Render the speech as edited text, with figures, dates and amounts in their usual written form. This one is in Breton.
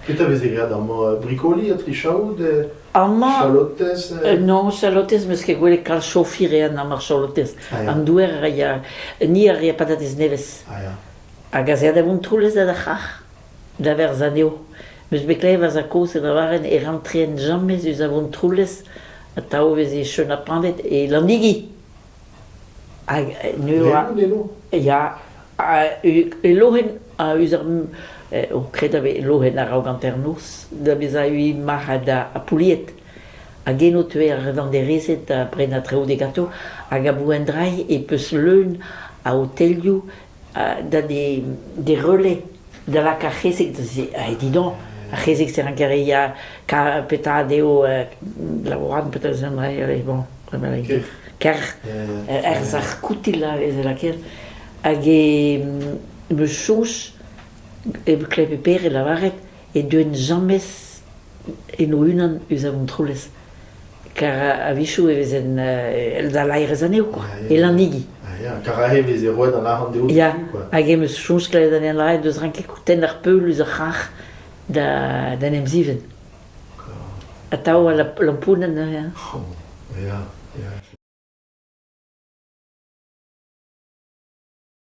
Petra veze graet amañ? Brikoli ha trichaout? Amañ... Chalotez? Non, chalotez 'meus ket gwelet kalz chofir eo amañ ar chalotez. Ah, ya. An douar a ya... Ni a rea patatez nevez. Ah, ya. Hag aze da Vontroulez da d'ar c'harr, da verzañ anezho. 'Meus bet klevet a kozh e lavaren e rantreen james eus a Vontroulez atav e veze chenapanet e Lannigi. Hag ne oa... eno? Ya, e lohenn eus ar... o kred e lohenn a-raok hanternoz da vezañ eo marc'had ha pouliet. Hag eno 'teue ar vanderezed da brenañ traoù degato hag aboe un dra e peus leun a otelioù da de relais da lakaat ar c'hezeg da se dis donc ar c'hezeg-se ranker ya petra eo labourat petra bon ker er sac'h koutil a veze lakaet hag e 'meus soñj e klev pere lavaret e deuent james en o-unan eus a Vontroulez kar a-wechoù e vezen da laerezh anezho quoi, e Lannigi. Ah ya, kar aze e veze roet an arc'hant dezho Ya, quoi. hag em eus soñj klevet anezhañ lavaret deus ranket tenn ar peul eus ar c'harr da d'en em zivenn. Atav al lamponenn neuze. Oh, ya, ya.